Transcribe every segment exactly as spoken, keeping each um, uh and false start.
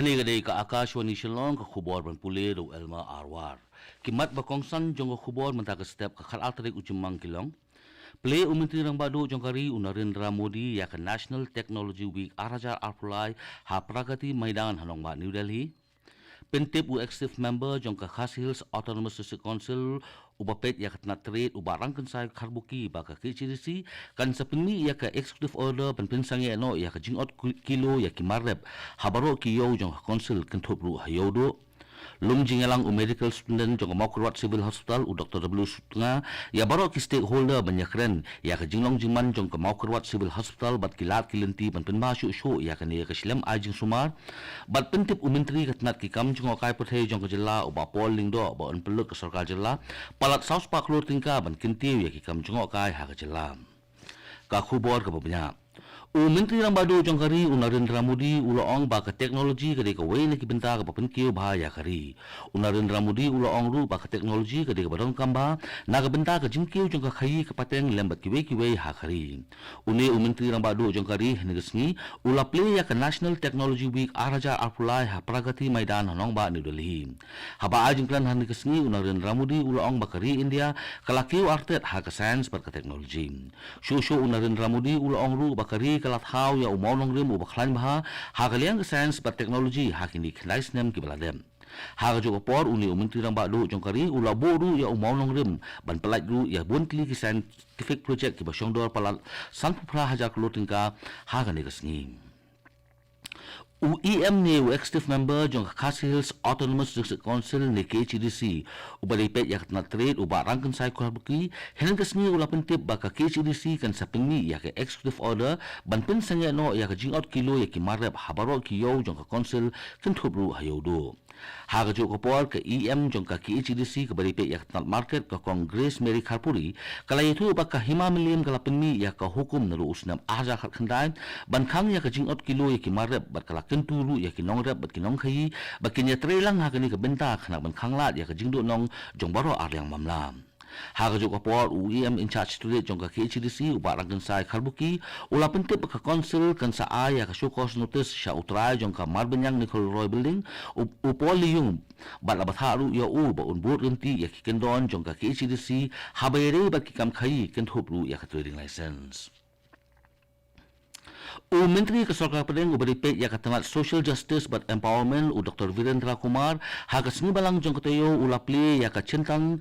Kane ka dei ka Akashvani Shillong, ka khubor ban pule da u Elma Arwar. Ki mat ba kongsan jong ka khubor mynta ka step ka khatar tarik u Jymmang ki long: Plie u Myntri Rangbah Duh jong ka ri u Narendra Modi ïa ka National Technology Week ar hajar arphew lai ha Pragati Maidan ha nongbah New Delhi. Pyntip u Executive Member jong ka Khasi Hills Autonomous District Council uba peit ïa ka tnat trade u Bah Rangkynsai Kharbuki ba ka K H A D C kan sa pynmih ïa ka Executive Order ban pynsangeh noh ïa ka jingot ki-, kilo ïa ki mar rep ha baroh ki ïew jong ka Council, kynthup ruh ha Ïewduh. Lum jingïalang u medical superintendent jong ka Mawkyrwat Civil Hospital u Doctor W Sutnga ïa baroh ki stakeholder ban ïakren ïa ka jinglong jingman jong ka Mawkyrwat Civil Hospital bad ki lad ki lynti ban pynbha shuh shuh ïa kane ka shlem ai jingsumar. Bad pyntip u Myntri ka tnat ki kam jngohkai pyrthei jong ka jylla u Bah Paul Lyngdoh ba un pynlut ka sorkar jylla palat saw spah klur tyngka ban kyntiew ïa ki kam jngohkai ha ka jylla. Ka khubor kaba bniah. U Myntri Rangbah Duh jong ka ri u Narendra Modi u la ong ba ka technology ka dei kawei na ki bynta kaba pynkiew bha ïa ka ri. U Narendra Modi u la ong ruh ba ka technology ka dei kaba donkam bha na ka bynta ka jingkiew jong ka khaïi ka pateng lem bad kiwei kiwei ha ka ri. Une u Myntri Rangbah Duh jong ka ri hynne ka sngi u la plie ïa ka National Technology Week ar hajar arphew lai ha Pragati Maidan ha nongbah New Delhi. Haba ai jingkren hynne ka sngi u Narendra Modi u la ong ba ka ri India ka la kiew artet ha ka science bad ka technology. Shuh shuh u Narendra Modi u la ong ruh ba ka ri ka la thaw ïa u mawnongrim uba khlaiñ bha ha ka liang ka science bad technology ha kine ki khyndai snem kiba la dep. Ha kajuh ka por une u Myntri Rangbah Duh jong ka ri u la buh ruh ïa u mawnongrim ban pyllait ruh ïa bun tylli ki scientific project kiba shongdor palat sanphew phra hajar klur tyngka ha kane ka sngi. U E M ne u Executive Member jong ka Khasi Hills Autonomous District Council ne K H A D C uba dei peit ïa ka tnat trade u Bah Rangkynsai Kharbuki hynne ka sngi u la pyntip ba ka K H A D C kan sa pynmih ïa ka Executive Order ban pynsangeh noh ïa ka jingot kilo ïa ki mar rep ha baroh ki ïew jong ka Council, kynthup ruh ha Ïewduh. Ha kajuh ka por ka E M jong ka K H A D C kaba dei peit ïa ka tnat market ka Kong Grace Mary Kharpuri ka la ïathuh ba ka Hima Mylliem ka la pynmih ïa ka hukum naduh u snem ar hajar khatkhyndai ban khang ïa ka jingot kilo ïa ki mar rep bad ka la kyntu ruh ïa ki nongrep bad ki nongkhaïi ba kin ïatreilang ha kane ka bynta khnang ban khanglad ïa ka jingduhnong jong baroh arliang mamla. Ha kajuh ka por u E M in charge state jong ka K H A D C u Bah Rangkynsai Kharbuki u la pyntip ba ka Council kan sa ai ïa ka show cause notice sha u trai jong ka Marbaniang Nicole Roy Building u, u Paul Liung bad la batai ruh ïa u ba un bud ryntih ïa ki kyndon jong ka K H A D C haba ïadei bad ki kam khaïi, kynthup ruh ïa ka trading license. U Myntri ka Sorkar Pdeng uba dei peit ïa ka tnat Social Justice bad Empowerment u Doctor Virendra Kumar ha ka sngi Balang jong ka taïew u la plie ïa ka Chintan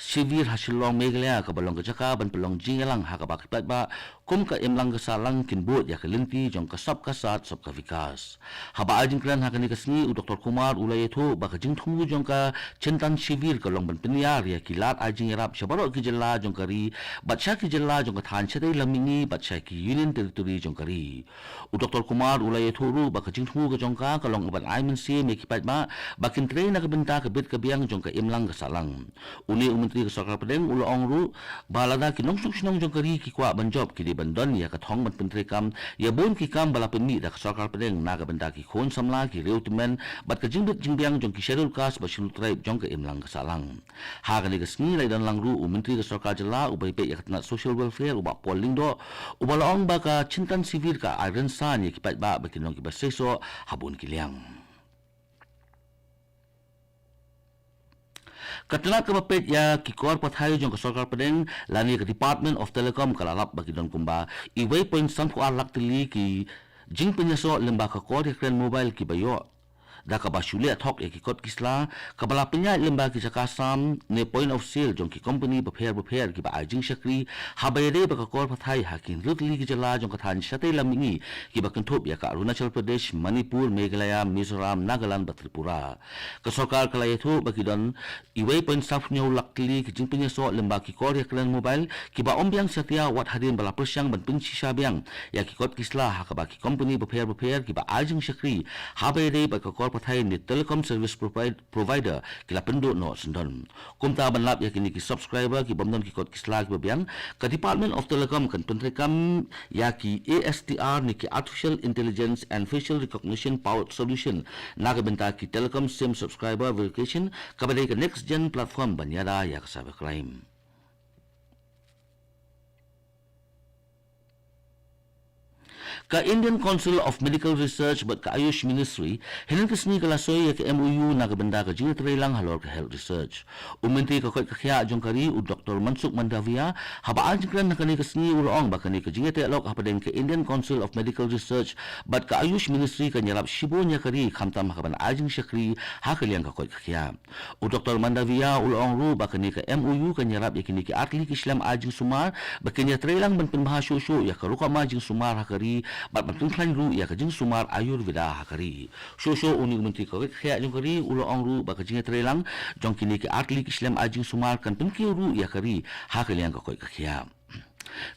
Shivir ha Shillong, Meghalaya kaba long ka jaka ban pynlong jingïalang ha kaba ki paidbah kum ka imlang ka sahlang kin bud ïa ka lynti jong ka Sabka Saath Sabka Vikas. Haba ai jingkren ha kane ka sngi u Doctor Kumar u la ïathuh ba ka jingthmu jong ka Chintan Shivir ka long ban pynïar ïa ki lad ai jingïarap sha baroh ki jylla jong ka ri bad sha ki jylla jong ka thaiñ shatei lam mihngi bad sha ki Union Territory jong ka ri. U Doctor Kumar u la ïathuh ruh ba ka jingthmu ka jong ka ka long ban ai mynsiem ïa ki paidbah ba kin trei na ka bynta ka bit ka biang jong ka imlang ka sahlang. Une u Myntri ka Sorkar Pdeng u la ong ruh ba lada ki nongshong shnong jong ka ri ki kwah ban jop ki dei ban don ïa ka thong ban pyntreikam ïa bun ki kam ba la pynmih da ka Sorkar Pdeng na ka bynta ki khun samla, ki riewtymmen bad ka jingbit jingbiang jong ki Scheduled Caste bad Scheduled Tribe jong ka imlang ka sahlang. Ha kane ka sngi la ïadon lang ruh u Myntri ka Sorkar Jylla uba dei peit ïa ka tnat Social Welfare u Bah Paul Lyngdoh uba la ong ba ka Chintan Shivir ka ai rynsan ïa ki paidbah ba kin long kiba seisoh ha bun ki liang. Ka tnat kaba peit ïa ki kor pathai jong ka Sorkar Pdeng lane ka Department of Telecom ka la lap ba ki don kumba uwei point san phew ar lak tylli ki jingpynïasoh lyngba ka kor ïakren mobile kiba ïoh da kaba shu leh thok ïa ki kot ki sla kaba la pynïaid lyngba ki jaka sam ne point of sale jong ki kompani bapher bapher kiba ai jingshakri haba ïadei bad ka kor pathai ha ki hynriew tylli ki jylla jong ka thaiñ shatei lam mihngi kiba kynthup ïa ka Arunachal Pradesh, Manipur, Meghalaya, Mizoram, Nagaland bad Tripura. Ka sorkar ka la ïathuh ba ki don uwei point san phew hynñiew lak tylli ki jingpynïasoh lyngba ki kor ïakren mobile kiba ym biang satia wat hadien ba la pyrshang ban pynshisha biang ïa ki kot ki sla ha kaba ki kompani bapher bapher kiba ai jingshakri haba ïadei bad ka kor pathai ne telecom service provide- provider ki la pynduh noh syndon. Kumta ban lap ïa kine ki subscriber ki bym don ki kot ki sla kiba biang, ka Department of Telecom kan pyntreikam ïa ki A S T R ne ki Artificial Intelligence and Facial Recognition Powered Solution na ka bynta ki telecom sim subscriber verification kaba dei ka next gen platform ban ïada ïa ka cybercrime. Ka Indian Council of Medical Research bad ka Ayush Ministry hynnin ka sngi ka la soi ïa ka M O U na ka bynta ka jingïatreilang halor ka health research. U Myntri ka koit ka khiah jong ka ri, u Doctor Mansukh Mandaviya, haba ai jingkren ha kane ka sngi u la ong ba kane ka jingïatreilang hapdeng ka Indian Council of Medical Research bad ka Ayush Ministry kan ïarap shibun ïa ka ri, khamtam ha kaban ai jingshakri ha ka liang ka koit ka khiah. U Doctor Mandaviya u la ong ruh ba kane ka M O U kan ïarap ïa kine ki artylli ki shlem ai jingsumar ba kin ïatreilang ban pynbha shuh shuh ïa ka rukom ai jingsumar ha ka ri bad ban pynkhlaiñ ruh ïa ka jingsumar Ayurveda ha ka ri. Shuh shuh une u Myntri ka koit ka khiah jong ka ri u la ong ruh ba ka jingïatreilang jong kine ki artylli ki shlem ai jingsumar kan pynkiew ruh ïa ka ri ha ka liang ka koit ka khiah.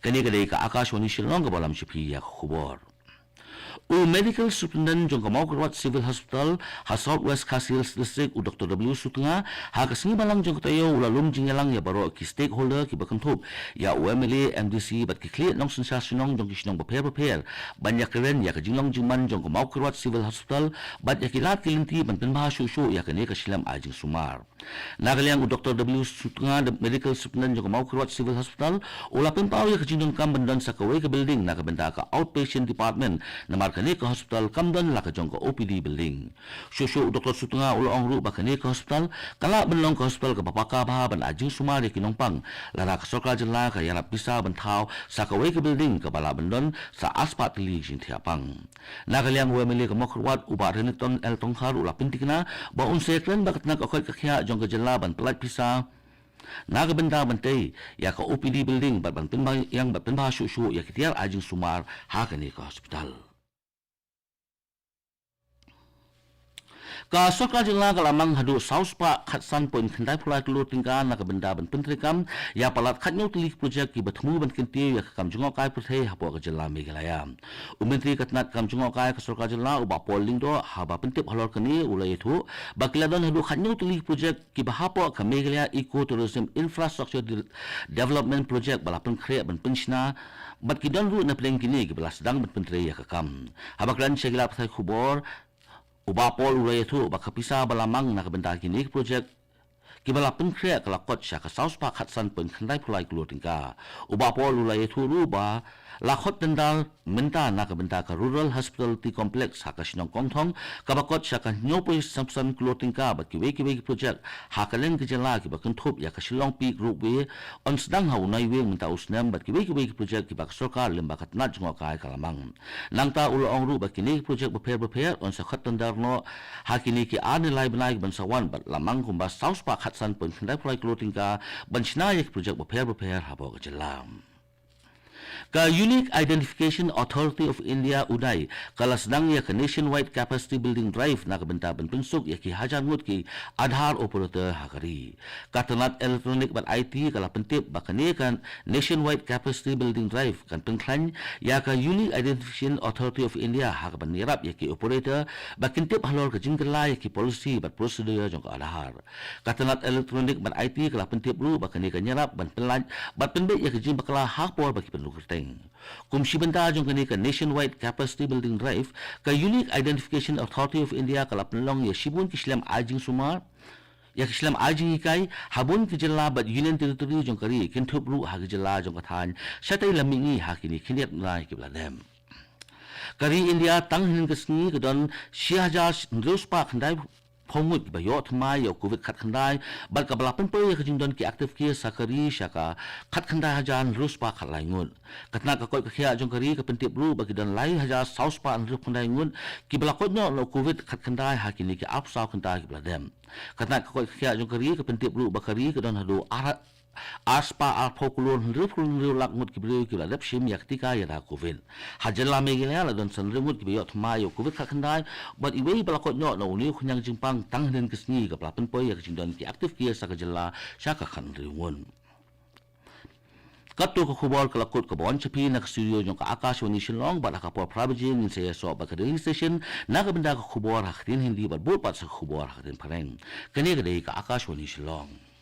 Kane ka dei ka Akashvani Shillong kaba lam sha phi ïa ka khubor. U Medical Superintendent jong ka Mawkyrwat Civil Hospital ha South West Khasi Hills District, u Doctor W Sutnga, ha ka sngi Balang jong ka taïew u la lum jingïalang ïa baroh ki stakeholder kiba kynthup ïa u M L A, M D C bad ki khlieh nongsynshar shnong jong ki shnong bapher bapher ban ïakren ïa ka jinglong jingman jong ka Mawkyrwat Civil Hospital bad ïa ki lad ki lynti ban pynbha shuh shuh ïa kane ka shlem ai jingsumar. Na ka liang u Doctor W Sutnga, the Medical Superintendent jong ka Mawkyrwat Civil Hospital, u la pynpaw ïa ka jingdonkam ban don sa kawei ka building na ka bynta ka outpatient department, namar kane ka hospital kam don la ka jong ka O P D building. Shuh shuh u Doctor Sutnga u la ong ruh ba kane ka hospital ka lah ban long ka hospital kaba paka bha ban ai jingsumar ïa ki nongpang, lada ka sorkar jylla ka ïarap pisa ban thaw sa kawei ka building kaba lah ban don sa arspah tylli ki jingthiah pang. Na ka liang u M L A ka Mawkyrwat, u Bah Renikton L Tongkhar, u la pyntikna ba un sa ïakren bad ka tnat ka koit ka khiah jong ka jylla ban pyllait pisa na ka bynta ban tei ïa ka O P D building bad ban pynbha ïa, bad pynbha shuh shuh ïa ki tiar ai jingsumar ha kane ka hospital. Ka sorkar jylla ka la mang haduh saw spah khatsan point khyndai phew lai klur tyngka na ka bynta ban pyntreikam ïa palat khathynñiew tylli ki projek kiba thmu ban kyntiew ïa ka kam jngohkai pyrthei hapoh ka jylla Meghalaya. U Myntri ka tnat kam jngohkai ka sorkar jylla, u Bah Paul Lyngdoh, haba pyntip halor kane u la ïathuh ba ki la don haduh khathynñiew tylli ki projek kiba hapoh ka Meghalaya Eco Tourism Infrastructure De-, Development Project ba la pynkhreh ban pynshna bad ki don ruh napdeng kine kiba la sdang ban pyntrei ïa ka kam. Haba kren sha ki lad pathai khubor, u Bah Paul u la ïathuh ba ka pisa ba la mang na ka bynta kine ki projek kiba la pynkhreh ka la kot sha ka saw spah khatsan point khyndai phew lai klur tyngka. U Bah Paul u la ïathuh ruh ba la khot tender mynta na ka bynta ka Rural Hospitality Complex ha ka shnong Kongthong kaba kot sha ka hynñiew point san san klur tyngka bad kiwei kiwei ki projek ha kylleng ka jylla kiba kynthup ïa ka Shillong Peak Ropeway, yn sdang ha u Naiwieng mynta u snem bad kiwei kiwei ki projek kiba ka sorkar lyngba ka tnat jngohkai ka la mang. Nangta u la ong ruh ba kine ki projek bapher bapher yn sa khot tender noh ha kine ki ar ne lai bnai kiban sa wan bad la mang kumba saw spah khatsan point khyndai phew lai klur tyngka ban shna ïa ki projek bapher bapher hapoh ka jylla. Ka Unique Identification Authority of India, UDAI, ka la sdang ïa ka Nationwide Capacity Building Drive na ka bynta ban pynsuk ïa ki hajar ngut ki Aadhaar operator ha ka ri. Ka tnat Electronic bad I T ka la pyntip ba kane ka Nationwide Capacity Building Drive kan pynkhlaiñ ïa ka Unique Identification Authority of India ha kaban ïarap ïa ki operator ba kin tip halor ka jingkylla ïa ki policy bad procedure jong ka Aadhaar. Ka tnat Electronic bad I T ka la pyntip ruh ba kane kan ïarap ban pynlait bad pynbeit ïa ka jingbakla ha por ba ki pynrung kyrteng. Kum shi bynta jong kane ka Nationwide Capacity Building Drive, ka Unique Identification Authority of India ka la pynlong ïa shibun ki shlem ai jingsumar, ïa ki shlem ai jinghikai ha bun ki jylla bad Union Territory jong ka ri, kynthup ruh ha ki jylla jong ka thaiñ shatei lam mihngi ha kine khyndiat bnai kiba la dep. Ka ri India tang hynnin ka sngi ka don shi hajar hynriew spah khyndai phew ngut kiba ïoh thymmai ïa u Covid khatkhyndai bad kaba la pynpoi ïa ka jingdon ki active case ha ka ri sha ka khatkhyndai hajar hynriew spah khatlai ngut. Ka tnat ka koit ka khiah jong ka ri ka pyntip ruh ba ki don lai hajar saw spah hynriew phew khyndai ngut kiba la koit noh na u Covid khatkhyndai ha kine ki arphew saw kynta kiba la dep. Ka tnat ka koit ka khiah jong ka ri ka pyntip ruh ba ka ri ka don haduh ar, ar spah arphew klur hynriew phew hynriew lak ngut ki briew kiba la dep shim ïa ka tika ïada Covid. Ha jylla Meghalaya la don san hynriew ngut kiba ïoh thymmai ïa u Covid khatkhyndai bad iwei ba la koit noh na une u khñiang jingpang tang hynnin ka sngi kaba la pynpoi ïa ka jingdon ki active case ha ka jylla sha ka khathynriew ngut. Katto ka khubor ka la kut kaba wan sha phi na ka studio jong ka Akashvani Shillong bad ha ka por phra baje ngin sa ïasoh bad ka Delhi Station na ka bynta ka khubor ha ka ktien Hindi bad bud pat sa ka khubor ha ka ktien Phareng. Kane ka dei ka Akashvani Shillong.